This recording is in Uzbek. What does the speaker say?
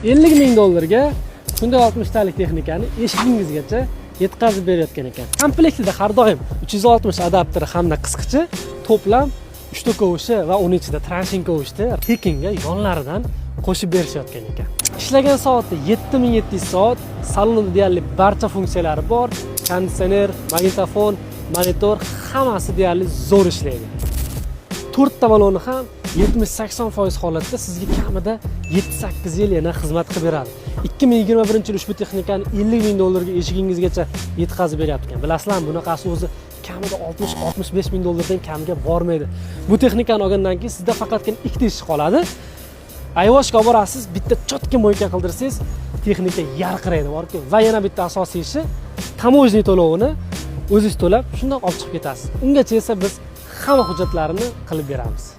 50 ming dollarga Hyundai 60 talik texnikani eshigingizgacha yetkazib berayotgan ekan. Komplektida har doim 360 adapteri hamda qisqichi, to'plam 3 ta kovushi va uni ichida траншин kovushni tekinga yonlaridan qo'shib berishayotgan ekan. Ishlagan soati 7700 soat, salonida deyarli barcha funksiyalari bor. Konditsioner, magnitofon, monitor, hammasi deyarli zo'r ishlaydi. To'rtta baloni ham 70-80% holatda sizga kamida 7-8 yil yana xizmat qilib beradi. 2021 yil ushbu texnikani 50 ming dollarga eshigingizgacha yetkazib beryapti ekan. Bilasizlarmi, bunaqasi o'zi kamida 60-65 ming dollardan kamiga bormaydi. Bu texnikani olgandan keyin sizda faqatgina ikkita ish qoladi. Ayvoshga olib borasiz, bitta чётко мойка qildirsangiz, texnika yarqiraydi borku. Va yana bitta asosiy ishi, таможня to'lovini o'zingiz to'lab, shundoq olib chiqib ketasiz. Ungacha esa biz hamma hujjatlarini qilib beramiz.